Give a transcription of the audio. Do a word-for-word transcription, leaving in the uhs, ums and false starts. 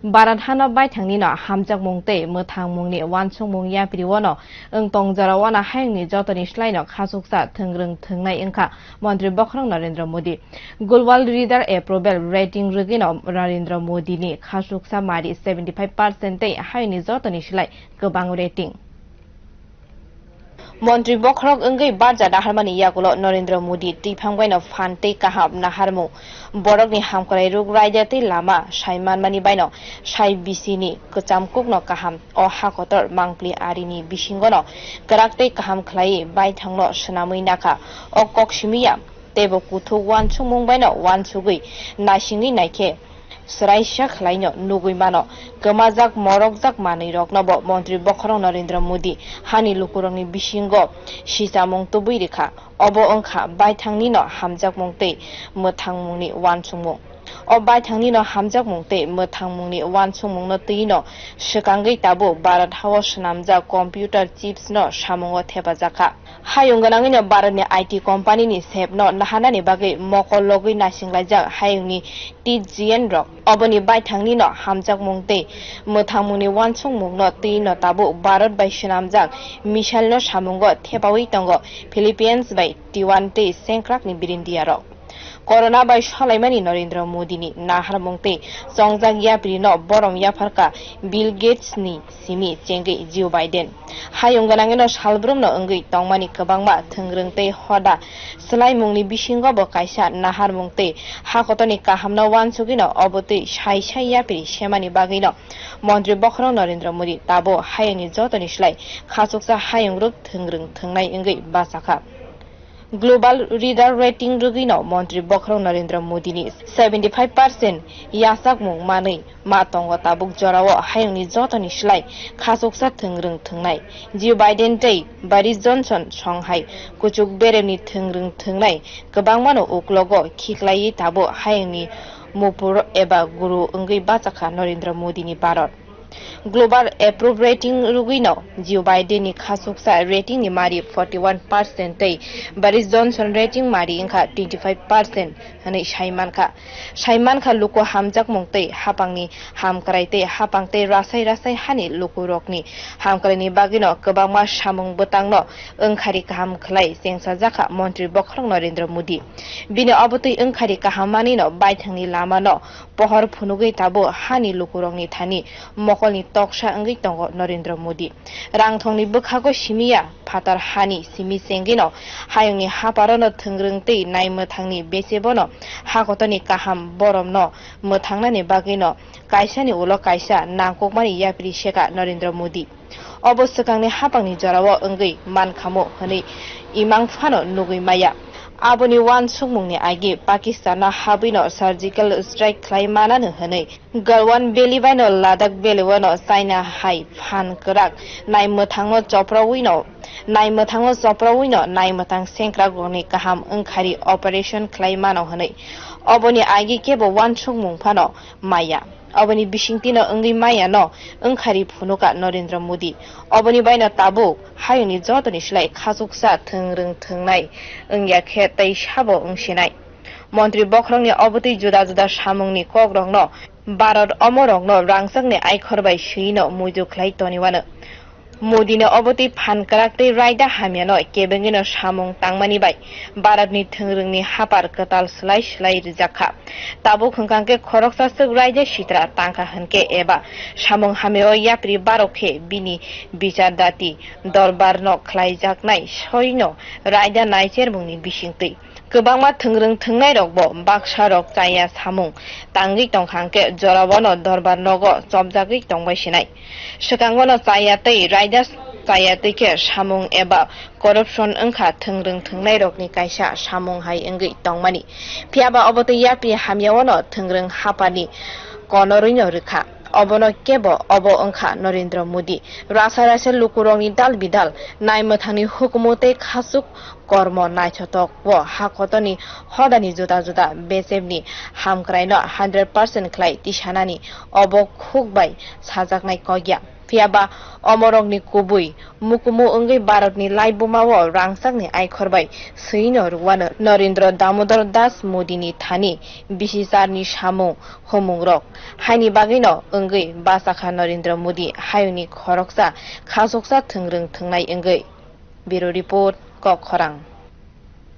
Bharat hano baithangni no hamjakmung tei mwthangmungni uansukmung yapri wano wng tong jora wano hayungni jotoni slai no khachuksa thwngrwng thwngnai wngkha Montri Bokhorok Narendra Modi. Global Leader Approval Rating rwgwi no Narendra Modi ni khachuksa mari seventy five percent tei hayungni jotoni slai kwbang rating. Montri bokhorok wngwi barja naharmani yagulo Narendra Modi twiphang baino phan tei kaham naharmung, borokni hamkrai ruk raida tei lama sai manmani baino sai bisini kwcham kukno kaham o hakotor mangpli arini bisingono kwrak tei kaham khlaiwi baithangno swnamwi nakha. O kok simi ya teibo kuthuk uansukmung baino uansugwi naisingwi naikhe swraisa khlaino nugwi mano. Kwmajak morokjak manwiroknobo Montri Bokhorok Narendra Modi hani lukurokni bisingo sichamung tubui rikha. Obo wngkha baithangnino hamjakmung tei mwthangmungni uansukmung. O baithangnino hamjakmung tei mwthangmungni uansukmungno twino swkangwi tabuk Bharat hao swnamjak computer chips no samungo thepajakha. Hayung gwnangwino Bharatni I T company ni sep no naharnani bagwi mokol logwi naisinglaijak hayungni T G N rok. Oboni baithangni no hamjakmung tei mwthangmungni uansukmung no twi no tabuk Bharat bai swnamjak missile no samungo thepawi tongo Philippines bai Taiwan tei sengkrakni birindia rok. Corona bai solaimani Narendra Modi ni naharmung tei chongjak yapri no borom yapharkha Bill Gates ni simi chengwi Joe Biden. Hayung gwnangwino salbrumno wngwi tongmani kwbangma thwngrwng tei hoda swlaimungni bisingo bo kaisa naharmung tei hakotoni kahamno uansugwino obo twi sai sai yapri semani bagwino Montri Bokhorok Narendra Modi tabuk hayungni jotoni slai khachuksa hayung ruk thwngrwng thwngnai wngwi bachakha. Global Leader Rating rwgwino Montri Bokhorok Narendra Modi ni seventy five percent yachakmung manwi ma tongo tabuk jorao hayungni jotoni slai khachuksa thwngrwng thwngnai. Joe Biden tei Boris Johnson songhai kuchuk beremni thwngrwng thwngnai kwbangmano uklogo khiklaiwi tabuk hayungni mupur eba guru wngwi bachakha Narendra Modi ni Bharat. Global Approve Rating rwgwino Joe Biden ni khachuksa rating ni mari forty one percent tei Boris Johnson rating mari wngkha twenty five percent hwnwi sai mankha. Sai mankha luku hamjakmung tei hapangni hamkrai tei hapang tei rasai rasai hani lukurokni hamkraini bagwino kwbangma samung bwtangno wngkhari kaham khlai chengsajakha Montri Bokhorok Narendra Modi. Bini obotwi wngkhari kaham manwino baithangni lamano pohor phunugwi tabuk hani lukurokni thani mokolni toksa wngwi tongo Narendra Modi. Rangthongni bwkhago simi ya, phatar hani simi chengwino hayungni haparono thwngrwng tei naimwthangni bechebono hakotoni kaham boromno mwthangnani bagwino kaisani ulo kaisa nangkukmani yapri seka Narendra Modi. Obo swkangni hapangni jorao wngwi mankhamu hwnwi imang phano nugwi maya. Aboni uansukmungni agi Pakistano habwino surgical strike khlai manano hwnwi Galwan Valley baino Ladakh Valley-o no China hai phan kwrak naimwthangno choprawi no, naimwthangno choprawi no naimwthang sengkrakrokni kaham wngkhari operation khlai mano hwnwi. Oboni agi kebo uansukmung phano maya. Oboni bisingtwino wngwi maya no wngkhari phunuka Narendra Modi. Oboni baino tabuk hayungni jotoni slai khachuksa thwngrwng thwngnai wngya khe tei sabo wngsinai. Montri bokhorokni obotwi juda juda samungni kokrokno Bharat omorokno rangchakni aikhor bai swino muitu khlai toniwano. Modini obotwi phan kwrak tei raida hamyano kebengwino samung tangmani bai Bharatni thwngrwngni hapar kwtal slai slai rijak kha. Tabuk hwnkha khe khoroksa swk raida sitra tangkha hwnkhe eba samung hamyao yapri barok khe bini bichar dati dorbarno khlaijaknai soino raida naichermungni bisingtwi. Kwbangma thwngrwng thwngnairokbo baksarok chaya samung tangwi tongkha hwnkhe jorao no dorbar nogo chopjagwi tongbai sinai. Swkango no chaya tei raida chaya twi khe samung eba corruption wngkha thwngrwng thwngnairokni kaisa samung hai wngwi tongmani. Phiyaba obo twi yapri hamyao no thwngrwng hapani konorwino rwkha. Obono kebo obo wngkha Narendra Modi. Rasa rasa lukurokni dal bidal naimwthangni hukumu tei khachuk kormo naithotok o ha kotorni hodani juda juda B S F ni hamkraino hundred percent khlai tisanani obo khuk bai sajaknai kokya. Phiyaba omorokni kubui mukumu wngwi Bharatni laibumao rangchakni aikhor bai swino rwano Narendra Damodar Das Modini thani bisicharni samung humungrok. Haini bagwino wngwi bachakha Narendra Modi hayungni khoroksa khasoksa thwngrwng thwngnai wngwi. Bureau Report, Kok Khorang.